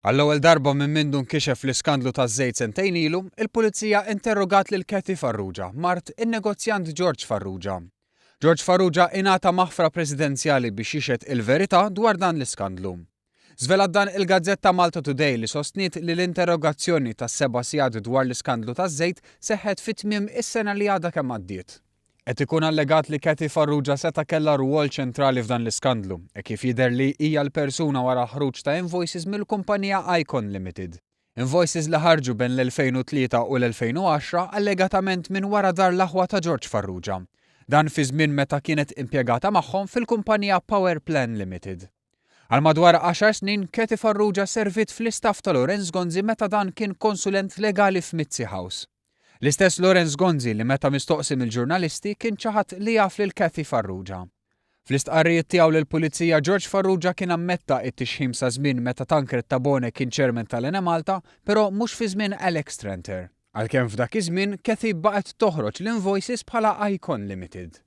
Għall-ewwel darba minn mindu nkixef l-iskandlu taż-żejt sentejn ilu, il-Pulizija interrogat lil Kathy Farrugia, mart in-negozjant George Farrugia. George Farrugia ingħata maħfra presidenzjali biex jixhed il-verità dwar dan l-iskandlu. Żvelat dan il-gazzetta Malta Today li sostniet li l-interrogazzjoni ta' seba' sigħat dwar l-iskandlu taż-żejt seħħet fi tmiem is-sena li għadha kemm għaddiet. Qed ikun allegat li Kathy Farrugia seta' kellha rwol ċentrali f'dan l-iskandlu, hekk kif jidher li hija l-persuna wara l-ħruġ ta' invoices mill-kumpanija Icon Limited. Invoices li ħarġu bejn l-2003 u l-2010 allegatament minn wara dar l-aħwa ta' George Farrugia. Dan fi żmien meta kienet impjegata magħhom fil-kumpanija Power Plan Limited. Għal madwar għaxar snin, Kathy Farrugia serviet fl-istaff ta' Lawrence Gonzi meta dan kien konsulent legali f'Mizzi House. L-istess Lawrence Gonzi li meta mistoqsi mill-ġurnalisti kien ċaħad li jaf lil Kathy Farrugia. Fl-istqarrijiet tiegħu lill-Pulizija George Farrugia kien ammetta t-tixħim sa żmien meta Tancred Tabone kien Chairman tal-Enemalta però mhux fi żmien Alex Tranter. Għalkemm f'dak iż-żmien Kathy baqgħet toħroġ l-invoices bħala Icon Limited.